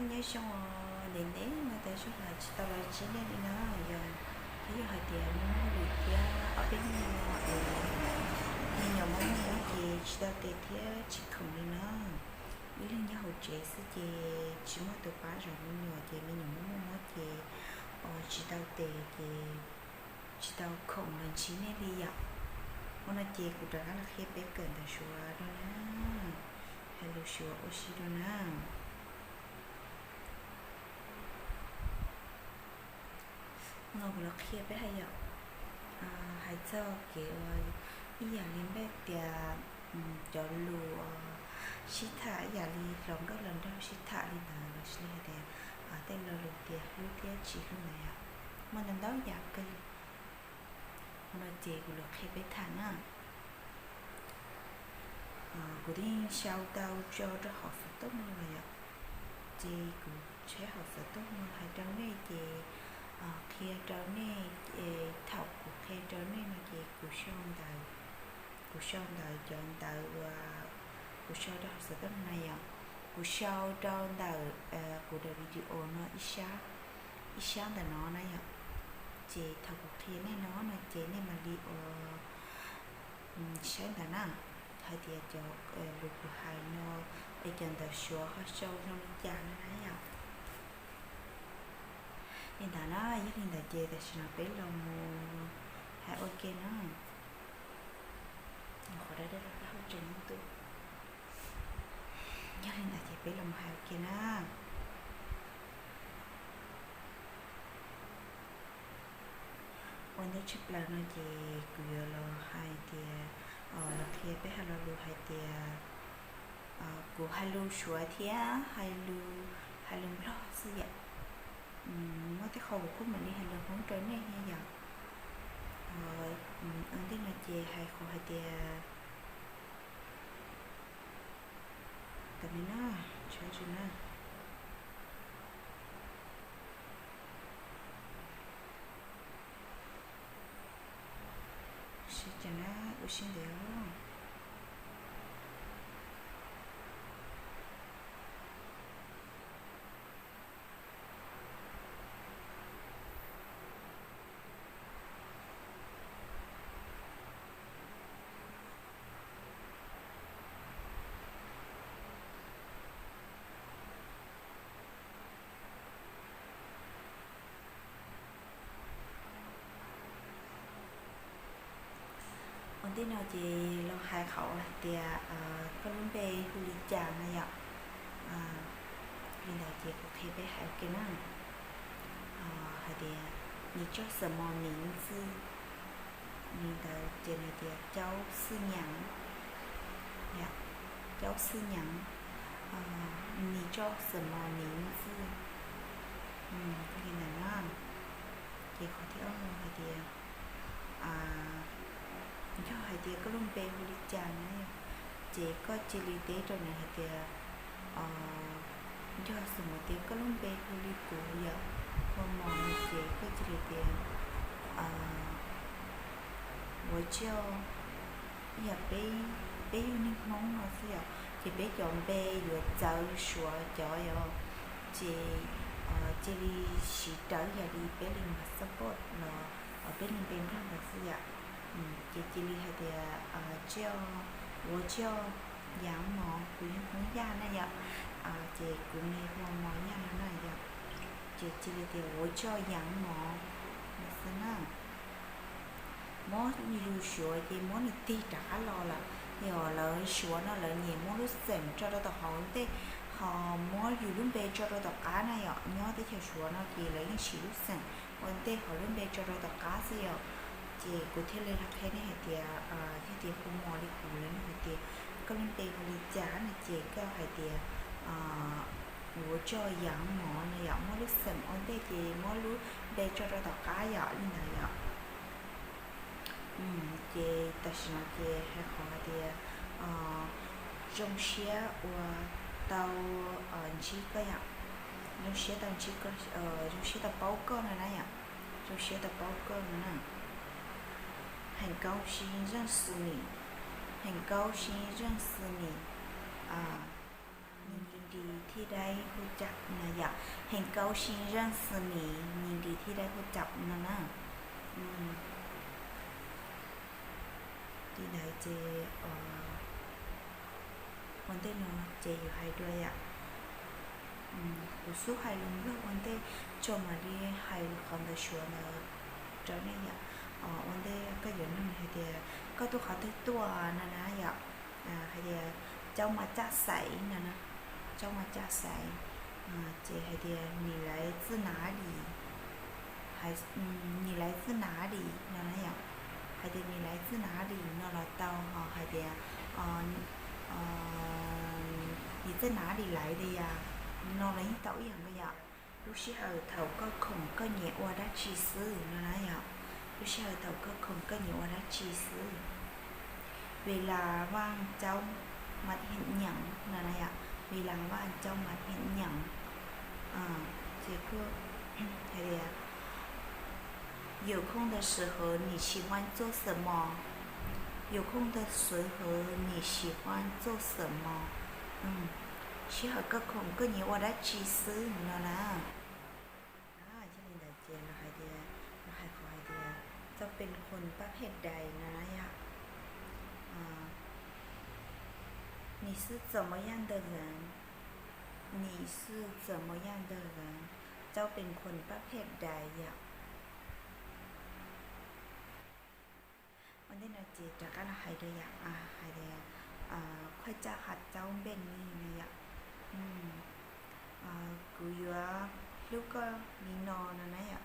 Nyob zoo, ntev ntev no tas zog los tsis tau los ntsib nej li na. Yog, twb yog hais tias muaj hauj lwm thiab ob peb hnub no es me nyuam mob mob ces tsis tau tes thiab tsis khoom li na. Ib leeg nyob hauv tsev xwb ces tsis muaj tus pab zov me nyuam ces me nyuam mob mob mob ces tsis tau tes ces tsis tau khoom los ntsib nej li yom. Ua no ces kuv rov qab los qhia peb kawm ntawv Suav dua na, hais lus Suav ua si dua na. Ua no kuv los qhia peb hais yom, hais txog kev uas ib yam li npaj tias cov lus sib tham ib yam li hluas nkauj hluas nraug sib tham li ntawd los sis li hais tias tej lo lus tias hlub thiab tsis hlub ntawd yom, muaj ntau ntau yam kawg li. Ua no ces kuv los qhia peb tham na. Kuv twb sau tau tso rau hauv xov tooj no lawm yom, ces kuv tshaib hauv xov tooj no hais rau nej ces qhia rau nej, thaum kuv qhia rau nej no ces kuv sau ntawv, kuv sau ntawv cov ntawv uas kuv sau rau hauv xov tooj no na yom, kuv sau rau ntawm kuv daim video no ib sab, ib sab ntawm no na yom, ces thaum kuv qhia nej no no ces nej mam li ua saib ntawd na, hais tias cov lus kuv hais no es cov ntawv Suav ho sau zoo li cas no na yom. Li ntawd na, yog li ntawd ces tam sim no peb los mus hais ua ke na. Qhov dab dab los peb hauj tseem ntub. Yog li ntawd ces peb los mus hais ua ke na. Ua ntej tshaj plaws no ces kuv yuav los hais tias, los qhia peb hais lo lus hais tias, kuv hais lus Suav thiab hais lus, hais lus Nplog xwb yom. Muaj tej qho kuv kuj mam li hais lus Hmoob rau nej thiab yom. Ua ntej no ces hais qhov hais tias, tam me no, tshawb tsis na. Sib cag na, ua siab ntev os. Ua ntej no ces los hais qhov hais tias koj lub npe hu li cas no yom. Li ntawd ces kuv qhia peb hais ua ke na. Hais tias 你叫什么名字? Li ntawd ces nws tias 叫四娘. 叫四娘. 你叫什么名字? Li ntawd na. Ces qhov thib ob no hais tias, yog hais tias koj lub npe hu li cas na, ces koj cia li teb rau nws hais tias, yog xws li tias koj lub npe hu li kuv yom, Hua Mos no ces koj cia li tias, 我叫, yog peb, peb yog neeg Hmoob no xwb yom, ces peb cov npe yuav txawv Suav cov yom, ces cia li siv rawv yam li peb li mas xab poj los peb li npe Nplog ntawd xwb yom. Ces cia li hais tias, 我叫, 我叫 Yaj Mos, kuv yog Hmoob Yaj na yom, ces kuv npe Hua Mos Yaj no na yom. Ces cia li tias 我叫 Yaj Mos no xwb na. Muab lus Suav ces muab nws tig rov qab los lawm. Yog lawv Suav no lawv nyiam muab lub xeem tso rau tom hauv ntej, ho muab yus lub npe tso rau tom qab na yom. Nyob teb chaws Suav no ces lawv yeej siv lub xeem ua ntej ho lub npe tso rau tom qab xwb yom. Ces kuv thiaj li los qhia nej hais tias, yog tias Hua Mos li kuv lawv nug hais tias koj lub npe hu li cas no ces koj hais tias 我叫 Yaj Mos no yom, muab lub xeem ua ntej ces muab lub npe tso rau tom qab yom, li ntawd yom. Ces tam sim no ces hais qhov hais tias zoo siab uas tau ntsib koj yom, zoo siab tau ntsib koj, zoo siab tau paub koj no na yom, zoo siab tau paub koj no na. 很高兴认识你, 很高兴认识你, ยินดีที่ได้รู้จัก你给他一个赞 no yom, 很高兴认识你, nws nqis 你给他一个赞 no na. Li ntawd ces ua ntej no ces yus hais dua yom. Kuv xub hais lus Nplog ua ntej tso mam li hais lus qhov ntawd Suav ntawd rau nej yom. Ua ntej koj yuav nug hais tias koj tuaj qhov twg tuaj no na yom. Hais tias cháu mà cha xaiv no na, cháu mà cha xaiv, ces hais tias 你来自哪里, 你来自哪里 no na yom. Hais tias 你来自哪里 no los tau, ho hais tias 你在哪里来的呀 no los yeej tau ib yam nkaus yom. Lub sij hawm thaum koj khoom koj nyiam ua dab tsi xwb no na yom. Lub sij hawm thaum koj khoom koj nyiam ua dab tsi xwb. Vì là rảnh cháu mệt hiện nhẫn no na yom. Vì là rảnh cháu mệt hiện nhẫn. Ces hais tias 有空的时候你喜欢做什么? 有空的时候你喜欢做什么? Sij hawm koj khoom koj nyiam ua dab tsi xwb no na. Yog li ntawd ces los hais tias, los hais qhov hais tias cháuเป็นคนประเภทใด no na yom. 你是怎么样的人? 你是怎么样的人? Cháu เป็นคนประเภทใด yom. Ua ntej no ces rov qab los hais dua yom, hais tias 快叫 hais cháu 愿意 no yom. Kuv yuav hlub koj li no no na yom.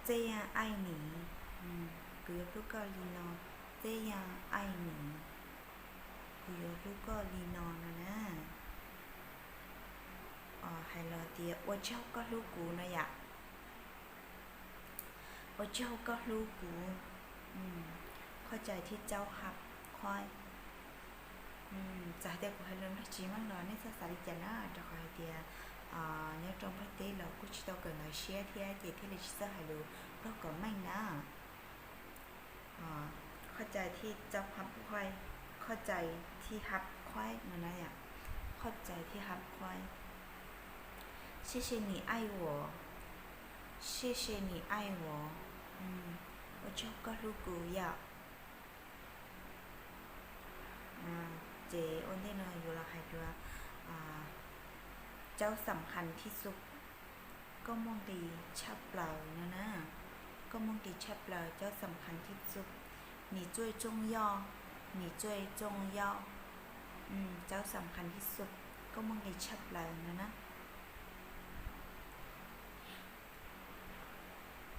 这样爱你, kuv yuav hlub koj li no. 这样爱你, kuv yuav hlub koj li no no na. Hais los tias ua tsaug koj hlub kuv no yom. Ua tsaug koj hlub kuv. ขอบใจที่เจ้าฮักข้อย. Txawm hais tias kuv hais lus Nplog tsis meej los nej txhob xav li cas na, rau qhov hais tias nyob rau Nplog teb los kuj tsis tau kawm ntawv siab thiab ces thiaj li tsis txawj hais lus Nplog kom meej na. ขอบใจที่เจ้าฮักข้อย, ขอบใจที่ฮักข้อย no na yom. ขอบใจที่ฮักข้อย. 谢谢你爱我, 谢谢你爱我. Ua tsaug koj hlub kuv yom. Ces ua ntej no yuav los hais dua เจ้าสำคัญที่สุด, koj muaj nqis tshaj plaws no na. Koj muaj nqis tshaj plaws, เจ้าสำคัญที่สุด. 你最重要, 你最重要. เจ้าสำคัญที่สุด, koj muaj nqis tshaj plaws no na.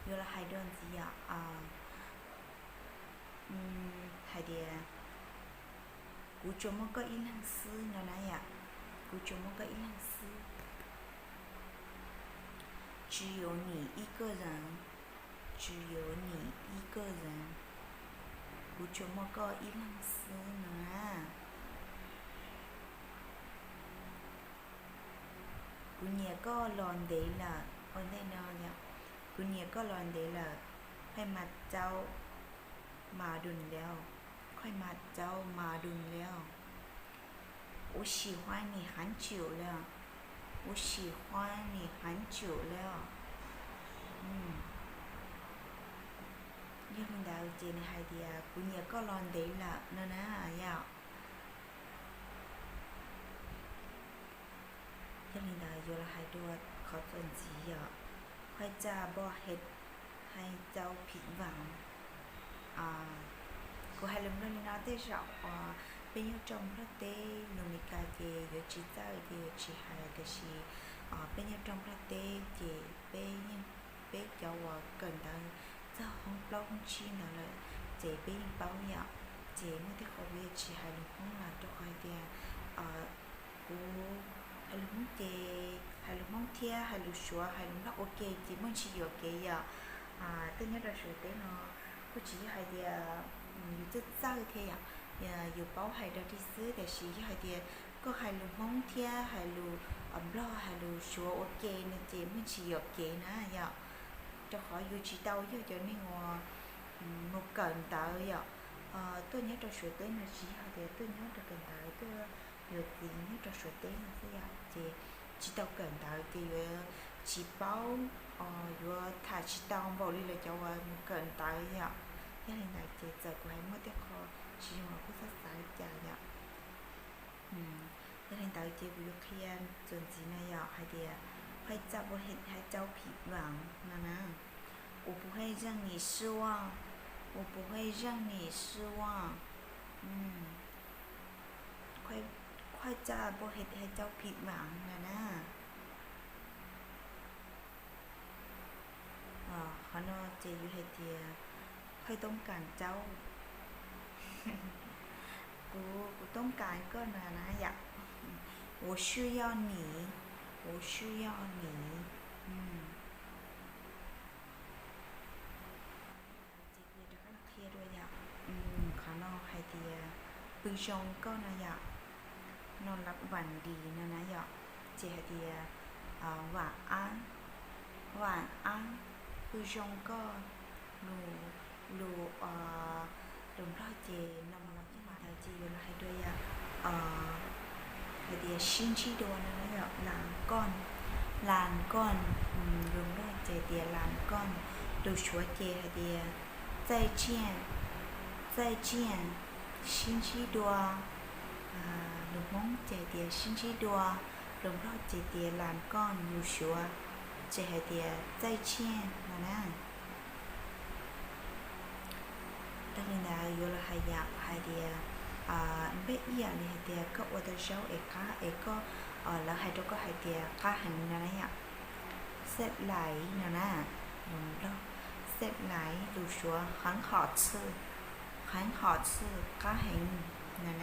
Yuav los hais dua ntxiv yom, hais tias kuv tsuas muaj koj ib leeg xwb no na yom. Kuv tsuas muaj koj ib leeg xwb. 只有你一个人, 只有你一个人. Kuv tsuas muaj koj ib leeg xwb no na. Kuv nyiam koj los ntev lawm, ua ntej no yom. Kuv nyiam koj los ntev lawm, 快买早买lunx了, 快买早买lunx了. 我喜欢你很久了, 我喜欢你很久了. Yog li ntawd ces nws hais tias kuv nyiam koj los ntev lawm no na yom. Yog li ntawd yuav los hais dua qhov txuas ntxiv yom. 快嫁不好， hais cháu phim vam. Kuv hais lus Nplog li no, tej zaum peb nyob rau Nplog teb, lus Meskas ces yuav tsis txawj ces yuav tsis hais, tiam sis peb nyob rau Nplog teb ces peb yeej, peb cov uas kawm ntawv txog hoob plaub hoob tsib ntawd lawm ces peb yeej paub yom. Ces muaj tej qhov kuv yuav tsis hais lus Hmoob lawm rau qhov hais tias kuv hais lus Hmoob ces hais lus Hmoob thiab hais lus Suav hais lus Nplog ua ke ces muaj ntsis yuam kev yom. Tej nyob rau Suav teb no kuj tsis yog hais tias yus txawj txawj thiab yom, yus paub hais rau tig xwb, tiam sis yog hais tias koj hais lus Hmoob thiab hais lus Nplog hais lus Suav ua ke no ces muaj ntsis yuam kev na yom. Rau qhov yus tsis tau yog cov neeg uas mus kawm ntawv yom, tuaj nyob rau Suav teb no tsis yog tias tuaj nyob rau kawm ntawv, tuaj yuav txiv nyob rau Suav teb no xwb yom, ces tsis tau kawm ntawv ces yuav tsis paub, yuav tham tsis tau npaum li lawv cov uas mus kawm ntawv yom. Yog li ntawd ces txawm kuv hais muaj tej qho tsis zoo los kuj txhob xav li cas yom. Yog li ntawd ces kuv yuav qhia txuas ntxiv no yom, hais tias 快再不会还交皮囊 no na. 我不会让你失望，我不会让你失望。快再不会还交皮囊 no na. Qhov no ces yus hais tias 快东港 cauj, kuv, kuv toob kas koj no na yom. 我需要你, 我需要你. Ces kuv rov qab qhia dua yom. Qhov no hais tias pw zoo koj no yom, no lab vam dis no na yom, ces hais tias 晚安, 晚安, pw zoo koj. Lus, lus, lus Nplog ces no los ntawd ces yuav los hais dua yom, hais tias sib ntsib dua no yom, 晚安, 晚安, lus Nplog ces tias 晚安, lus Suav ces hais tias 再见, 再见, sib ntsib dua. Lus Hmoob ces hais tias sib ntsib dua, lus Nplog ces tias 晚安, lus Suav ces hais tias 再见 no na. Yog li ntawd yuav los hais yam hais tias, npej ib yam li hais tias koj ua tau zaub es qab es koj, lawv hais rau koj hais tias qab heev no na yom. 谢谢 no na, lus Nplog, 谢谢 lus Suav 很好吃, 很好吃, qab heev no na.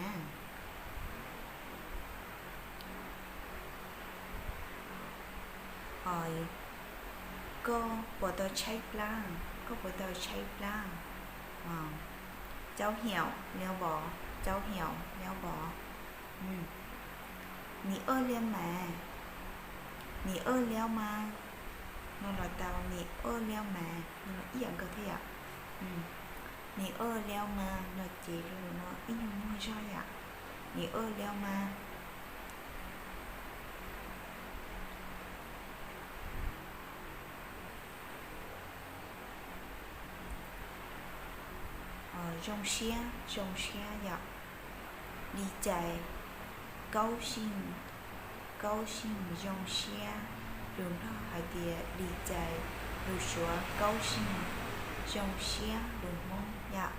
Koj puas tau tshaib plab, koj puas tau tshaib plab. 交朋友 liab vov, 交朋友 liab vov. 你饿了吗, 你饿了吗 no los tau, 你饿了吗 no los ib yam nkaus thiab yom. 你饿了吗 no ces lus no ib nyuag muag zog yom. 你饿了吗. Zoo siab, zoo siab yom. 理解, 高兴, 高兴, zoo siab, lus Nplog hais tias 理解, lus Suav 高兴, zoo siab, lus Hmoob yom.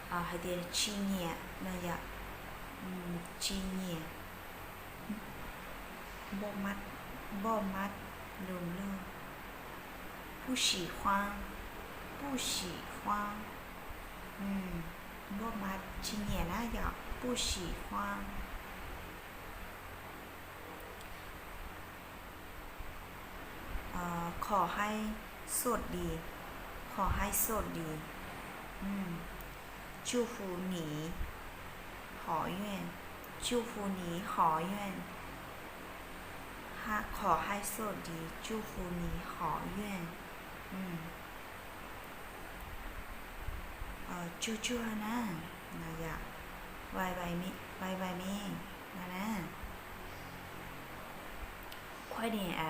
Hais tias tsis nyiam no yom, tsis nyiam. บ่มัก, บ่มัก, lus Nplog 不喜欢, 不喜欢, บ่มัก tsis nyiam na yom, 不喜欢. ขอให้โชคดี, ขอให้โชคดี, 祝福你好运, 祝福你好运, ขอให้โชคดี, 祝福你好运. Tsuag tsuag na, no yom, 拜拜, no na. 快点来,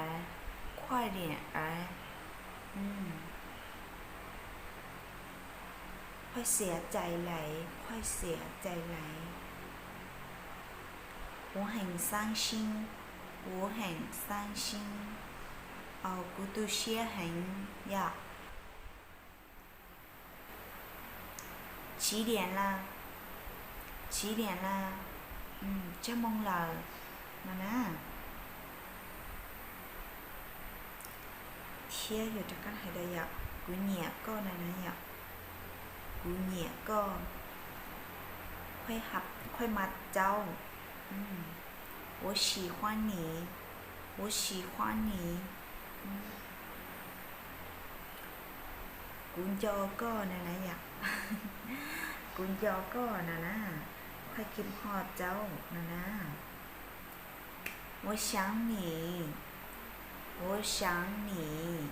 快点来, 快些再来, 快些再来. 我很伤心, 我很伤心, kuv tu siab heev yom. 几点啦, 几点啦, tsawg moo lawm, no na. Thiab yuav rov qab hais tias yom, kuv nyiam koj no na yom, kuv nyiam koj. 快点来, 快点来, 我喜欢你, 我喜欢你. Kuv nco koj no na yom, kuv nco koj no na. 快点来, 快点来, no na. 我想你, 我想你.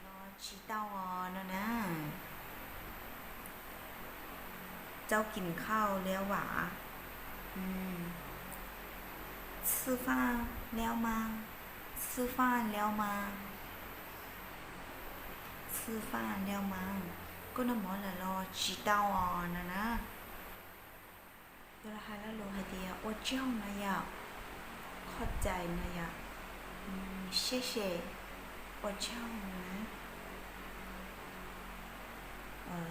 Los tsis tau os, no na. 吃饭了吗？吃饭了吗？吃饭了吗？Koj noj mov lawm los tsis tau os no na. Yuav los hais lo lus hais tias ua tsaug no yom, qhov cai no yom, siab se, ua tsaug na.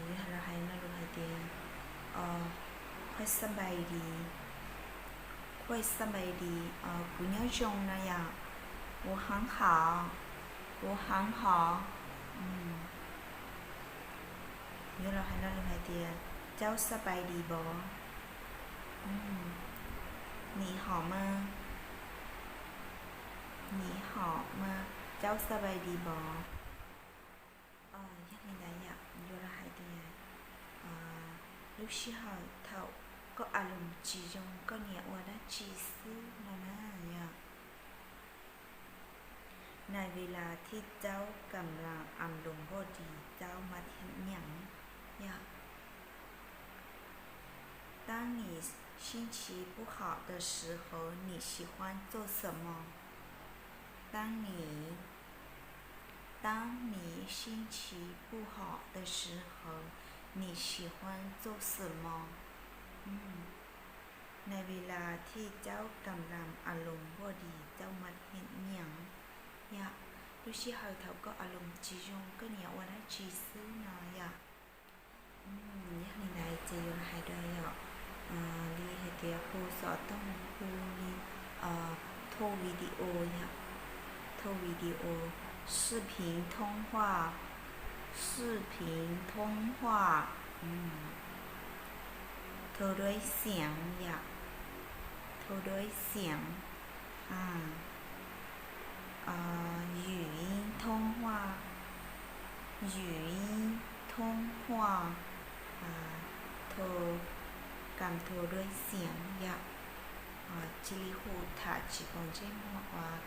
Yuav los hais lo lus hais tias ขอสบายดี, ขอสบายดี, kuv nyob zoo no yom, 我很好, 我很好. Yuav los hais lo lus hais tias เจ้าสบายดีบ่? 你好吗? 你好吗? เจ้าสบายดีบ่? Yog li ntawd yom, yuav los hais tias lub sij hawm thaum koj a lus tsis zoo koj niam ua dab tsi xwb no na yom. ในเวลาที่เจ้ากำลังอารมณ์บ่ดีเจ้ามักเฮ็ดหยัง? ยาก 当你心情不好的时候，你喜欢做什么？当你 当你心情不好的时候，你喜欢做什么？ ในเวลาที่เจ้ากำลังอารมณ์บ่ดีเจ้ามักเฮ็ดหยัง? Yog ล ub sij hawm thaum koj a lus tsis zoo koj niam ua dab tsi xwb no yom. Yog li ntawd ces yuav los hais dua yom, li hais tias hu xov tooj, hu li, thu video yom, thu video, 视频通话, 视频通话, thu dua xeev yom, thu dua xeev, 语音通话, 语音通话, thu, kam thu dua xeev yom. Cia li hu tham tsis pom ntsej muag uas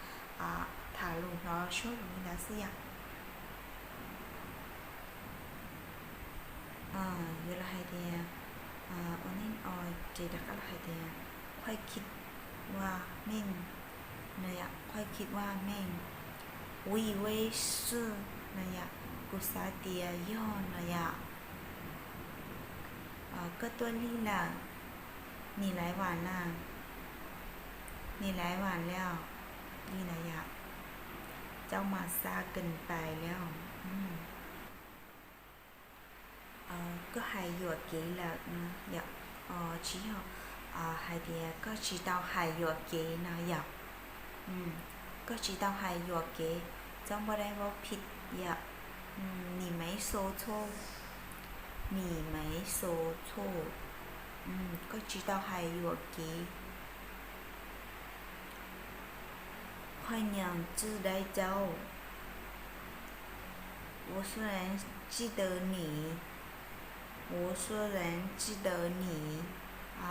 tham lus hnov suab lus li ntawd xwb yom. Yuav los hais tias, ua neej o ces rov qab los hais tias 快给我命 no yom, 快给我命, 我以为是 no yom, kuv xav tias yog no yom. Koj tuaj lig lawm, 你来晚了, 你来晚了, li ntawd yom. เจ้ามาสายเกินไปแล้ว. Koj hais yuam kev lawm no yom, tsis yog, hais tias koj tsis tau hais yuam kev no yom. Koj tsis tau hais yuam kev, 你没说错, 你没说错, koj tsis tau hais yuam kev. 快点，记得叫我。我虽然记得你，我虽然记得你，啊，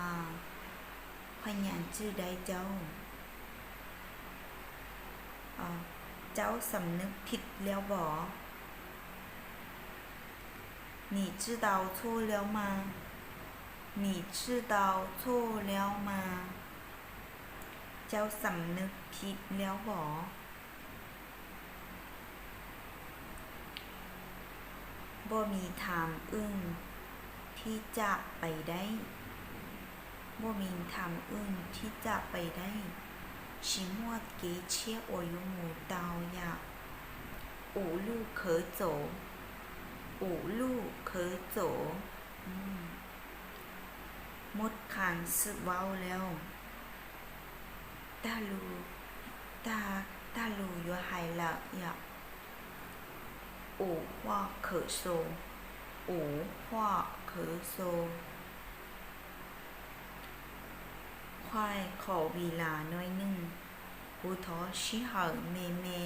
快点，记得叫我。 เจ้าสำนึกผิดแล้วบ่? 你知道错了吗? 你知道错了吗? เจ้าสำนึกผิดแล้วบ่? บ่มีทางอื่นที่จะไปได้ บ่มีทางอื่นที่จะไปได้ tsis muaj kev tshiab uas yuav mus tau yom. 无路可走, 无路可走, หมดคำสิเว้าแล้ว tag lus, tag, tag lus yuav hais lawm yom. 无话可说, 无话可说, ขอเวลาหน่อยหนึ่ง, kuv thov sij hawm me me.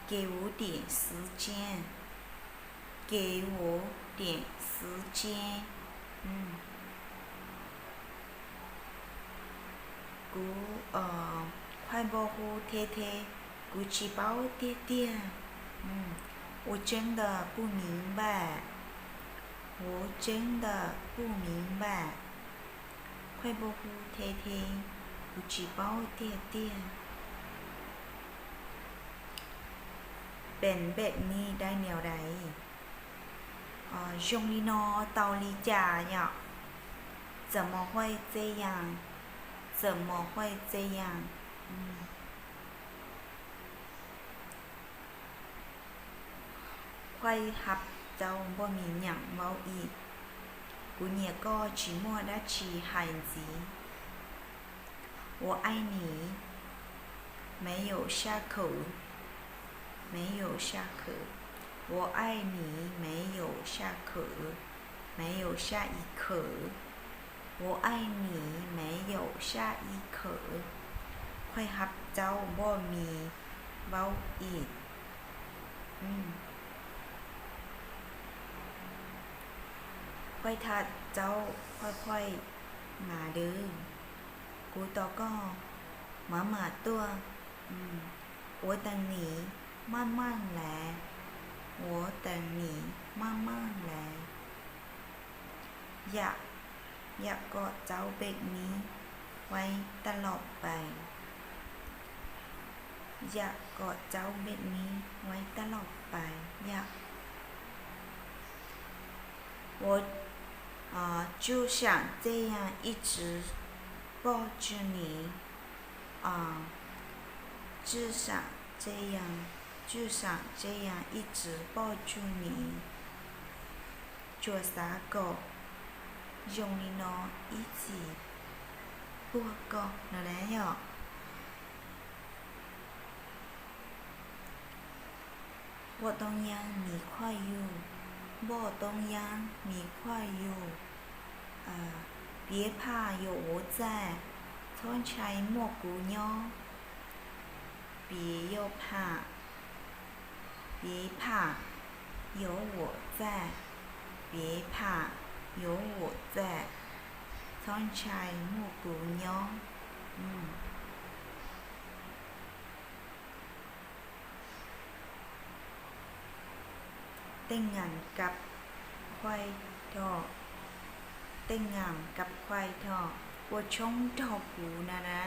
给我点时间, 给我点时间. Kuv qhuas npau hu thiab thiab, kuv tsis paub tiag tiag. 我真的不明白,我真的不明白。 Qhuaib npau hu the the, kuv tsis paub tiag tiag. เป็นแบบนี้ได้แนวใด? Zoo li no tau li cas yom? 怎么会这样? 怎么会这样? Qhuaib hab tau npoj mis nyeem vau im. Kuv nyiam koj tsis muaj dab tsi hais ntxiv. 我爱你没有下课, 没有下课。 我爱你没有下课, 没有下一课。 我爱你没有下一课。 Qhuaib hab tau npoj mis vau im. Qhuaib tham tau, Qhuaib, Qhuaib, มาเด้อ, kuv tos koj, มามา tuaj. 我等你慢慢来, 我等你慢慢来。 Yam, yam kom tau npem ni, ไว้ตลอดไป. Yam kom tau npem ni, ไว้ตลอดไป. Yam. 我就想这样一直抱着你, 就想这样, 就想这样一直抱着你. Tsuas xav kom zoo li no ib txhis puag koj no na yom. Npoj toob yaab mis qhuaj yug, npoj toob yaab mis qhuaj yug. 别怕，有我在, txhob ntshai, muaj kuv nyob. 别怕, 别怕, 有我在, 别怕, 有我在, txhob ntshai, muaj kuv nyob. Tej ngam kab qhuai dhos, tej ngam kab qhuai dhos ua tshoob nrog kuv na na.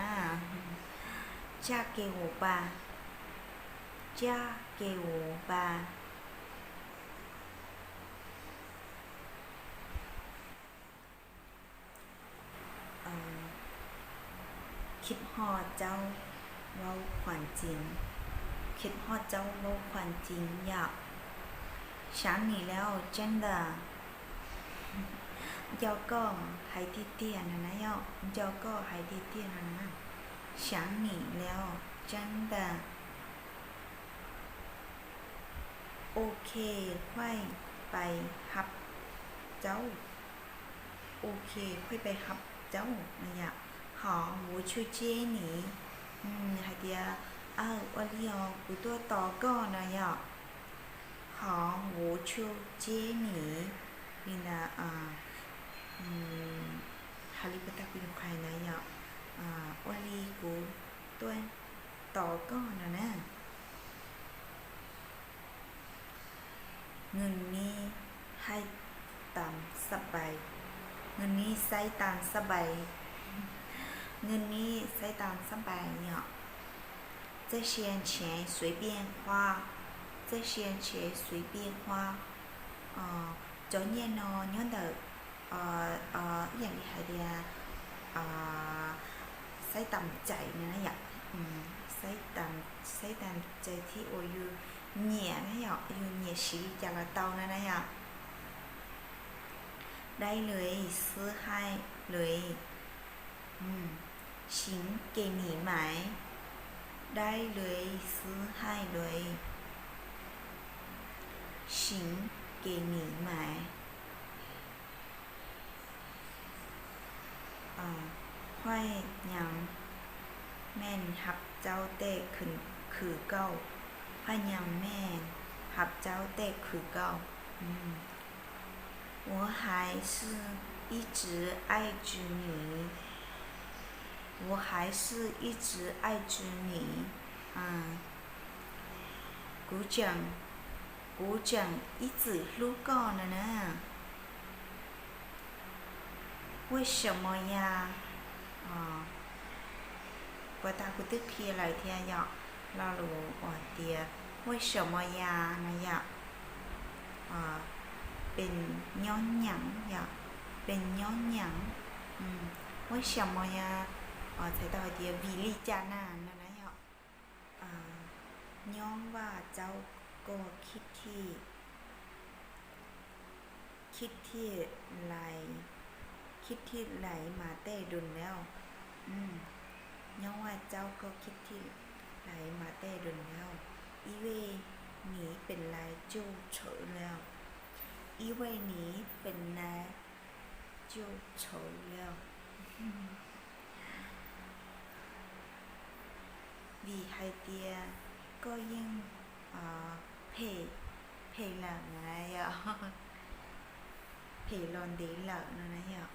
Caj ke uv pa, caj ke uv pa. Khib hoj caub vau khuam txiv, khib hoj caub vau khuam txiv yom. Xav nim lawm, tseeb ntag. Nco koj hais tiag tiag no na yom, nco koj hais tiag tiag no na. Xav nim lawm, tseeb ntag. Ok, 快ไปหับเจ้า. Ok, 快ไปหับเจ้า no yom. Hov, 我去接你. Hais tias, aw, ua li os, kuv tuaj tos koj no yom. Hov, 我去接你. Li ntawd, hais li puas tag kuv yuav qhia na yom. Ua li kuv tuaj tos koj no na. Nws ni hais tam sab pais, nws ni xaiv tam sab pais, nws ni xaiv tam sab pais yom. 这些钱随便花, 这些钱随便花. Cov nyiaj no nyob ntawm, ib yam li hais tias, xaiv tam cais no na yom. Xaiv tam cais thiab uas yus nyiam na yom, yus nyiam siv li cas los tau na na yom. Dai lawv xwb hais lawv, xeev kev nim mais. Dai lawv xwb hais lawv, xeev kev nim mais. Khoai nyav meej hab tau tej khwv kauj, khoai nyav meej hab tau tej khwv kauj. 我还是一直爱着你, 我还是一直爱着你. Kuv tseem, kuv tseem ib txwm hlub koj no na. 为什么呀? Puas tas kuv twb qhia lawm thiab yom, lo lus uas tias 为什么呀 no yom, เป็น nyob nyeem yom, เป็น nyob nyeem. 为什么呀? Txhais tau hais tias vim li cas na no na yom. Nyob Vaj Txaub koj khib khib, khib khib, khib khib laiv mas tej dun lawm. Nyob Vaj Txaub koj khib khib laiv mas tej dun lawm. 因为你本来就丑了. 因为你本来就丑了. Vim hais tias koj yeej phem, phem lawm na yom, phem los ntev lawm no na yom.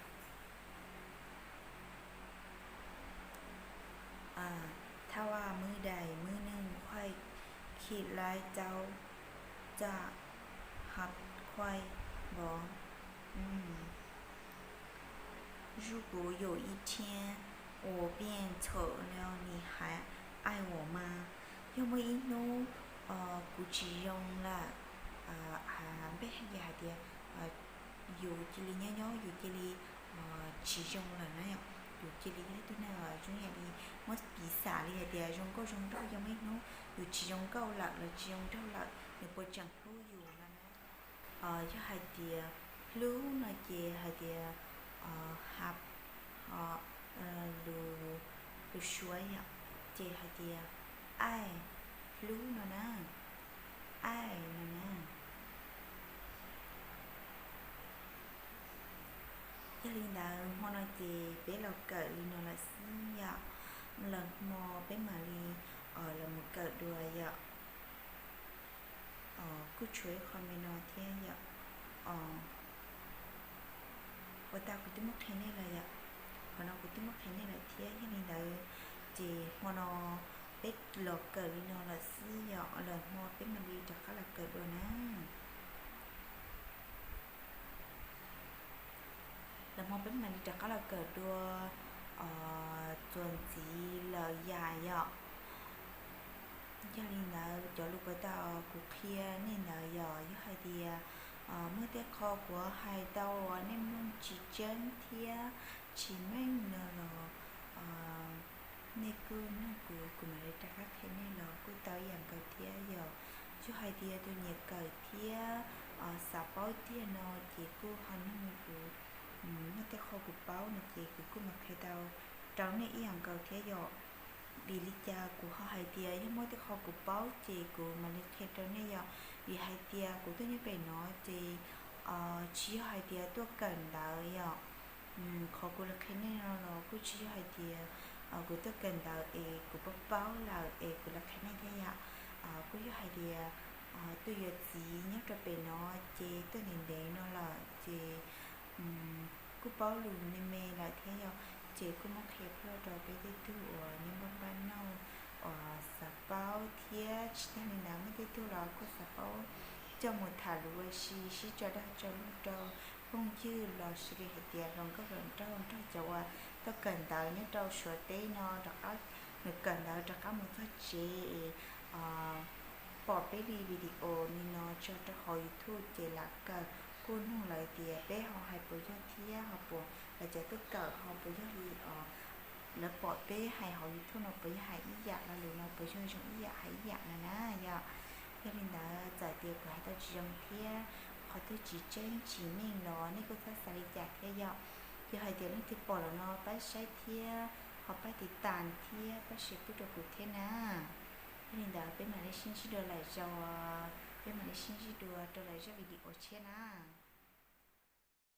Thawj ua mub dais mub neej khuaj khib laib txaub txaj hab khuaj npov. 如果有一天我变丑了，你还爱我吗? Yog muaj ib hnub kuv tsis zoo lawm, npej hais tias yus cia li nyob nyob yus cia li tsis zoo lawm na, yus cia li yog ib tug neeg zoo yam li muab piv xam li hais tias zoo nkauj zoo nraug, yog muaj ib hnub yus tsis zoo nkauj lawm los tsis zoo nraug lawm, nws puas tseem hlub yus no na? Yog hais tias hlub no ces hais tias ha, lus, lus Suav yom, ces hais tias aij, hlub no na, aij no na. Yog li ntawd hmo no ces peb los kawm li no lawm xwb yom, lwm hmo peb mam li los mus kawm dua yom. Kuj tshuav ib qho me no thiab yom. Puas tas kuv twb muab qhia nej lawm yom, qhov no kuv twb muab qhia nej lawm thiab. Yog li ntawd ces hmo no peb los kawm li no lawm xwb yom, lwm hmo peb mam li rov qab los kawm dua na. Lwm hmo peb mam li rov qab los kawm dua txuas ntxiv lawm yam yom. Yog li ntawd cov lus puas tas kuv qhia nej ntawd yom, yog hais tias muaj tej qho kuv hais tau uas nej mloog tsis tseeb thiab tsis meej no los nej kuj nug kuv, kuv mam li rov qab qhia nej los kuj tau ib yam nkaus thiab yom. Yog hais tias tus nyiam kawm thiab xav paub tiag no ces kuj ho nug kuv, muaj tej qho kuv paub no ces kuv kuj mam qhia tau rau nej ib yam nkaus thiab yom. Vim li cas kuv ho hais tias yog muaj tej qho kuv paub ces kuv mam li qhia rau nej yom? Vim hais tias kuv tuaj nyob pem no ces tsis yog hais tias tuaj kawm ntawv yom. Qhov kuv los qhia nej no los kuj tsis yog hais tias kuv tuaj kawm ntawv es kuv paub paub lawm es kuv los qhia nej thiab yom. Kuj yog hais tias tuaj yuav txiv nyob rau pem no ces tuaj ntev ntev no lawm ces kuj paub lus me me lawm thiab yom. Ces kuj muab qhia plhuaj rau peb tej tug uas nyob npaj npaj nauj uas xav paub thiab tsis tag li ntawd muaj tej tug los kuj xav paub coj mus tham lus ua si sib tso dag tso luag rau phooj ywg los sis li hais tias hluas nkauj hluas nraug nrog cov uas tuaj kawm ntawv nyob rau Suav teb no rov qab, nws kawm ntawv rov qab mus txog tsev es pom peb li video li no tso rau hauv YouTube ces lam kawm, kuj nug lawv tias peb ho hais puas yog thiab ho puas, lawv cov tuaj kawm ho puas yog li lawv pom peb hais hauv YouTube no puas yog hais ib yam lo lus no puas yog zoo ib yam hais ib yam no na yom. Yog li ntawd txawm tias kuv hais tau tsis zoo thiab qhov twg tsis tseeb tsis meej los nej kuj txhob xav li cas thiab yom. Yog hais tias leej twg pom los no pab saib thiab ho pab tiv tas thiab pab share pub rau kuv thiab na. Yog li ntawd peb mam li sib ntsib dua lwm zaus, peb mam li sib ntsib dua rau lwm zaj video tshiab na.